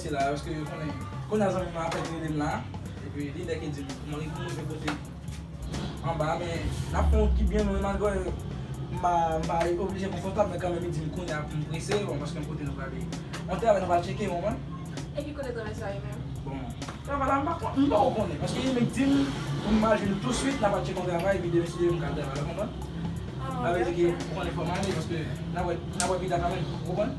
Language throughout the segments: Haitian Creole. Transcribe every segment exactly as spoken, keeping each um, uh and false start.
Se la, paske yo konnen, kounye a zanmi mwen apèn rele m la, epi li nèk e di m, kòman li pou rive kote anba, men n ap fè yon ki byen lwen, malgre m pa, m pa oblije konfòtab, men kanmenm li di m kounye a pou m prese, bon, paske yon kote nou prale. Yon travay nou pral tcheke, w konprann? E ki kote travay sa ye menm? Bon, travay la, m pa kon-, m pa ko konnen, paske li menm di m pou m al jwenn li touswit, n ap al tcheke yon travay, epi demen si Dye vle m ka al travay la, w konprann? Ah, sa vle di ke, ok, ou konnen fò m ale, paske n ap wè, n ap wè pita kanmenm, w konprann?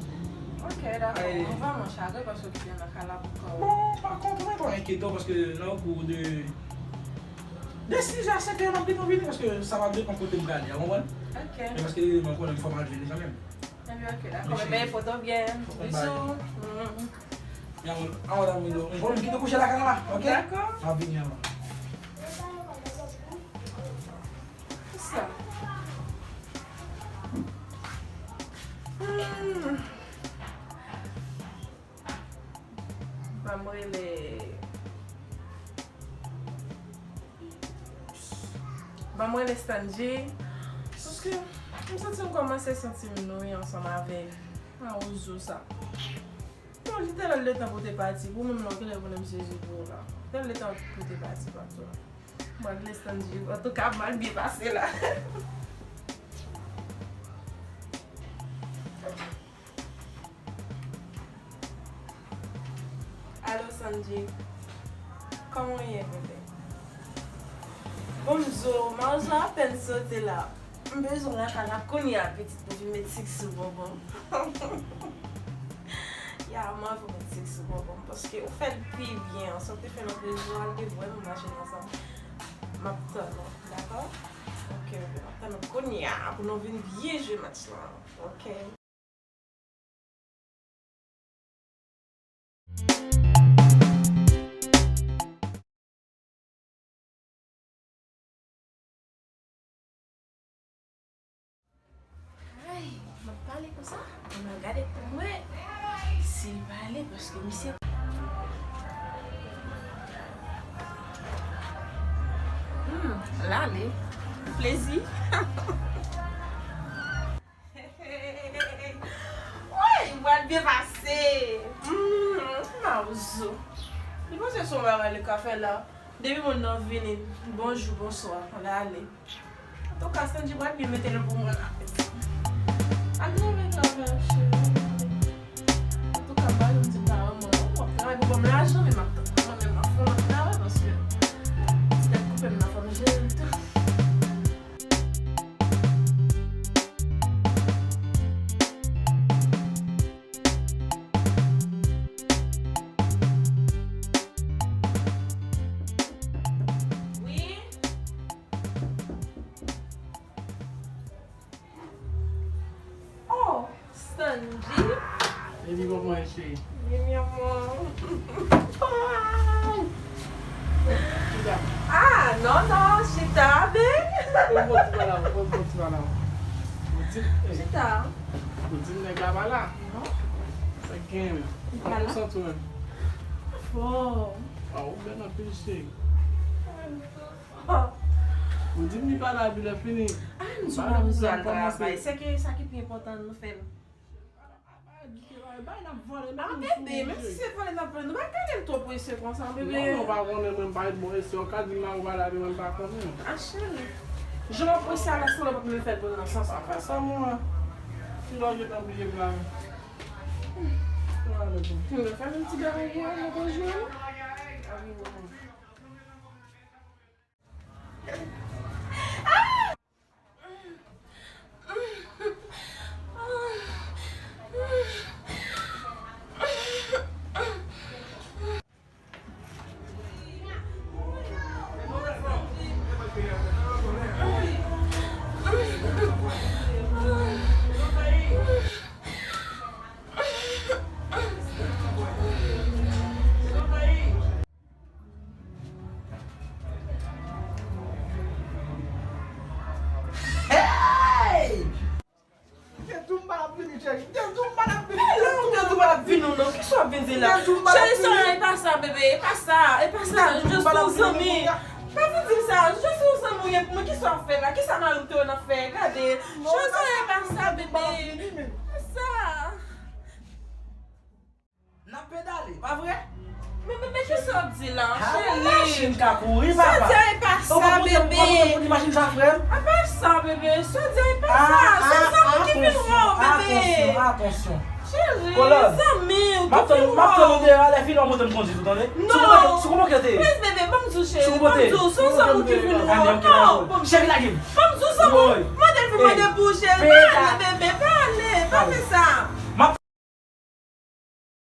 Ok, dakò. Bon, m vrèman chagren paske w kite m nan kay la pou kò w. Bon, pa konprann, pa enkyete w, paske nan yon kou de, de sis a sèt è, m ap gentan vini, paske sa va depann kote m prale a, w konprann? Ok. Men paske mwen konnen fò m al jwenn li kanmenm. Ebyen, ok, dakò. Mèsi. Men foto byen. Fò m bay. Bizou. Mm. An, an, an, m kite w kouche lakay la, ok? Dakò. M ap vini avan. Kisa? Hmm. Ban m rele, ban m rele Stanji. Paske m santi m kòmanse santi m noui ansanm avèk mawozo sa. Non, li te lè letan pou te pati. Pou menm non, kilè konnen m sezi pou ou la. Te letan pou te pati, patwon. Mwen, Stanji, antouka, m al byen pase la. Alo, Sanji. Kòman w ye, bebe? Bon, m zo, mawozo apèn sote la. M bezwen w lakay la kounye a, pitit, pou vin met sik sou bonbon m. Ya, m anvi w met sik sou bonbon m, paske ou fè l pi byen. Sa w te fè lòt jou a, l te vrèman mache nan san m. M ap tann ou, dakò? Ok, bebe, m ap tann ou kounye a, pou nou vin byen jwe match lan. Ok. Ay, m ap pale konsa, m ap gade pou m wè si l pale, paske misye. Hmm, l ale. Plezi. Woy, m pral byen pase. Hmm, mawozo. Li panse se yon bagay li ka fè la. Depi moun nan vini, bonjou, bonswa, l ale. Antouka, Sanji pral byen mete l pou mwen la. Al travay, travay, cheri. Antouka, m pa janm di paran mwen, non, w ap travay pou ban m lajan, men m ap tann mwen menm, m ap fè yon lòt travay, paske tèt koupe m nan, fò m jere l tou. Wi. Oh, Sanji. Baby, kòman w ye, cheri? Wi, mi amor. Chita. Ah, non, non, chita, babe. Pran yon ti pala, pran yon ti pala. Chita. Ou di m nèg la pa la? Non. Sa k genyen menm? Kòman w santi w menm? Fò. Ah, ou bèl anpil, cheri. Ou di m li pa la, epi lè fini. Ah, m di w mawozo al travay. Se ke sa ki pi enpòtan, nou fè l. Ah, bebe, menm si se vòlè n ap vòlè, nou pa gade l twò prese konsa, bebe. Non, non, pa konnen, mwen m pa bon esye, ou ka di m mawozo pa la, epi mwen m pa konnen. Ah, cheri. Jan w ap prese a la, san w pa menm fè l bon nan sans sa. Fè sa, mwen. Si lò gentan bliye m la. Mwen fè menm ti bagay, mwen, mwen konn jwe. Hey! Te di w m pa t ap vini, cheri. Te di w m pa t ap vini. Te di w m pa t ap vini, non. Kisa w ap vin di la? Cheri, sa e pa sa, bebe. E pa sa. E pa sa. M just yon zanmi. Pa vin di m sa. Just yon zanmi w ye pou mwen. Kisa w ap fè la? Kisa mari w te wè n ap fè? Gade. Cheri, sa e pa sa, bebe. E pa sa. N ap pedale, pa la, Ah, cheri. Machin ka kouri, papa. Sodya e pa sa, bebe. Ou pa montre m di machin sa, frè m? A pa sa, bebe. Sodya e pa sa. Se sa moun ki vin wè w, bebe. Atansyon, atansyon. Cheri, Kolòn. Zanmi w M ap ki vin tann, m ap tann ou wè w. Deyò a, lè fini w ap montre m kondui tou, tande? Non. Sou koupon, sou koupon kè w te ye? Plis, bebe, ban m di w, cheri. Sou koupon Ban te m di w, se yon moun ki vin wè w. Ann, ok, Non, ban m di w. chèk lage m. Ban m di w, se yon moun. Woy. Mande l vin Ey, mande pou w, cheri. peta. Pa ale, bebe, pa ale. Pa fè sa.